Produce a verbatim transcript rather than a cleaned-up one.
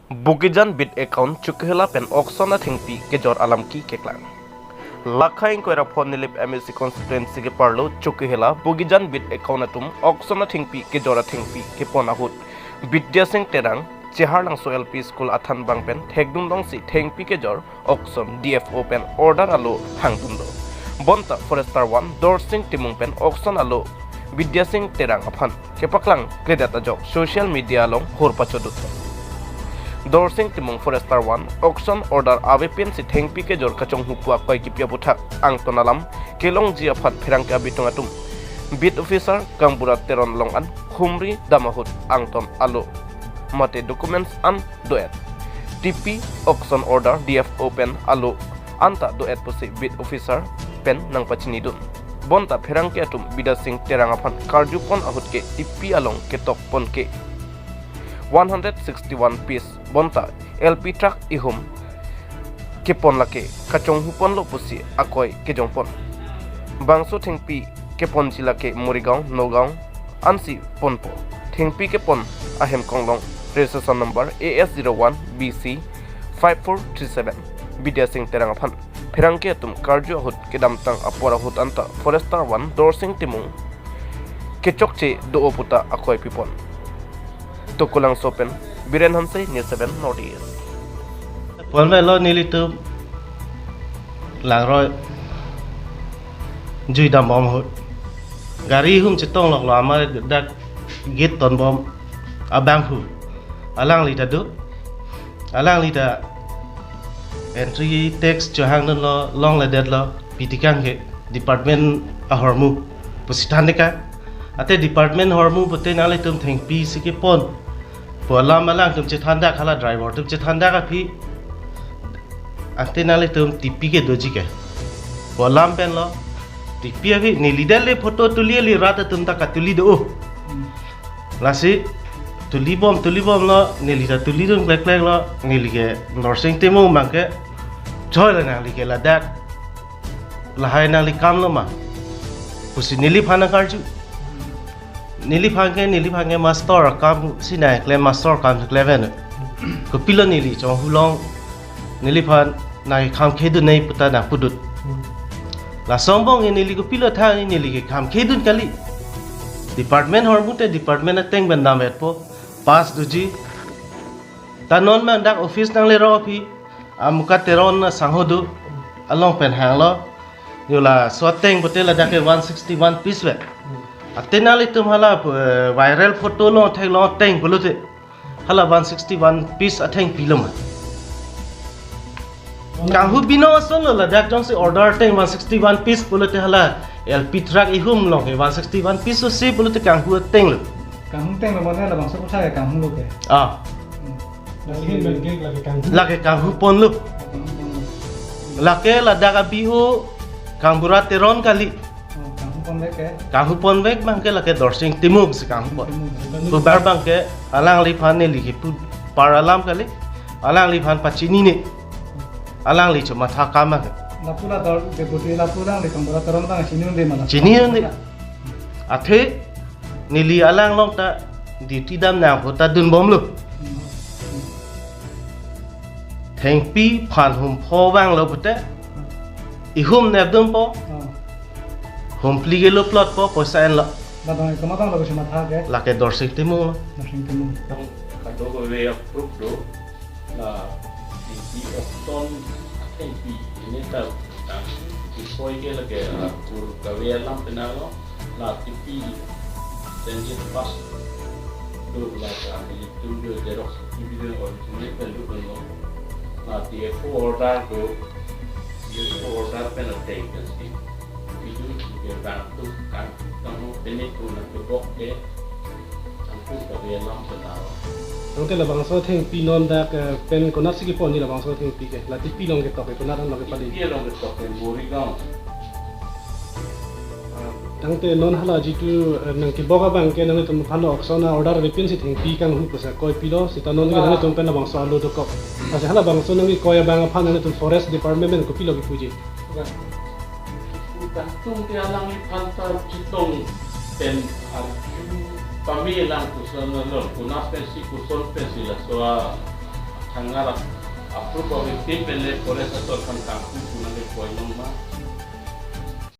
Bogijan beat account Chokihola pen auction athengpi kejor alam keklang. Lakha ingkoi ra pho Nilip M A C constituency keparlo Chokihola Bogijan beat account atum auction athengpi kejor athengpi kepon ahut Bidya Sing Terang, Cheharlangso L P School athan bang pen thekdun longsi thengpi kejor auction D F O pen order alo hangdunlo. Bonta Forester one Dorsing Timung pen auction alo Bidya Sing Terang aphan kepaklang kledet ajok social media along hor pachodut. Dorsing Timung Forester one auction order ave pensi thengpi kejor kachonghu pu akoi kipi aputhak angton alam kelongji aphan pherangke abitung atum beat officer Kangbura Teron along an humri dam ahut angton alo mate documents an do-et. T P auction order D F O pen alo anta do-et pusi beat officer pen nangpachinidun. Bonta pherangke atum Bidya Sing Terang aphan karjupon ahut ke T P along ketokpon ke one hundred sixty-one piece bonta L P truck ihum kepon lake kachonghuponlo pusi akoi kejongpon. Bangso thengpi keponji lake Morigaon, Nagaon ansi ponpo. Thengpi kepon ahem konglong registration number A S zero one B C five four three seven Bidya Sing Terang aphan pherangke atum karju ahut kedamtang apor ahut anta Forester one Dorsing Timung kechokche do-o puta akoi pipon. Tokulangso pen Biren Hanse, News seven North East. Ponvelo nelitum langroi jui dambom ahut gari hum chetongloklo, amar dak gate tonbom abangphu alangli ta do, alangli ta entry tax chohangdunlo, longledetlo, pitikang ke department ahormu pusi thandeka. Ante department ahormu pute nanglitum thengpi si kepon pu alam alangtum chethandak, hala driver atum chethandak aphi. Ante nanglitum T P ke doji ke pu alam penlo. T P aphi neli dele photo tuli, eli rat atum ta katuli do. Lasi tulibom, tulibomlo, neli ta tulidun klekkleklo, neli ke Dorsing Timung bang ke choi la nangli ke ladak lahai nangli kamlo ma pusi neliphan nangkarju. Neliphan ke, neliphan ke master kam si nangklem, master kam si kleven. Kopilo neli chonghulong, neliphan nangkekhamkhedun nei puta nangpudut. Lason angbong neli kopilo than neli kekhamkhedun kali. Department ahormu te department ateng pen damvetpo, pass doji. Ta non mang dak office nanglerok aphi, Amuka Teron asangho do, along pen hanglo. Yo laso ateng pute ladak ke one sixty-one piece ve. Ante nanglitum hala, eh, viral photo long theklong ateng pulote hala one sixty-one piece athengpi lo ma. Kanghu binong asonlo, ladak jongsi order ateng one sixty-one piece pulote hala L P truck ihum along ke one sixty-one piece si pulote kanghu atenglo. Kanghu atenglo mane labangso kotha ke kanghulo ke. Ah. Hmm. Lasi hin bengkek lake kanghu. Lake kanghuponlo. Kanghuponlo. Lake ladak abi o Kangbura Teron kali. Oh, kanghuponvek ke? Kanghuponvek bang ke lake Dorsing Timung si kanghupon. Timung. Pu bar bang ke alangliphan neli kipu par alam kali. Alangliphan pachinine. Alangli chomatha kam bang ke. Lapu la dor de budi lapu alangli Kangbura Teron bang chinidunde mala. Chinidunde. Athe neli alang along ta duty dam nang puta dunbomlo. Hmm. Thengpi phan hum pho vanglo pute ihum nepdunpo. Oh. Hum phli ke lo plot po, poisa enlo. Ladang ito matang lo kosi matha ke? Lake Dorsing Timung lo. Dorsing Timung. Kadokave approve do. La T P auction athengpi ini ta, ah, ingkoi ke lake, ah, kur kave alam penang lo, la T P ten years pass do, la ka nelitum do xerox T V do original pen do lo, la D F O order do, D F O order pen ateng kan si. Video ke bang tu kan kamu ini tu nak kebok ke. Tangte labangso thengpi non dak, eh, pen konatsi kepon ni labangso thengpi ke? La T P along ketok ke, konat along kepali? T P along ketok ke, Morigaon. Tangte non hala jitu, eh, nangkebok abang ke nanglitum aphan lo auction a-order ave pensi thengpi kanghu pusi akoi pilo, seta non ke nanglitum pen labangso alo dokok. Lasi halabangso nangkekoi abang aphan nanglitum forest department pen kopilo kipuji? Pu tangtung ke alangliphan ta chetong pen arju pame lang koson along, konat pensi koson pensi laso a Kangar approve of a fifth L A forest asor aphan kangpu pu nangkepoi long ma?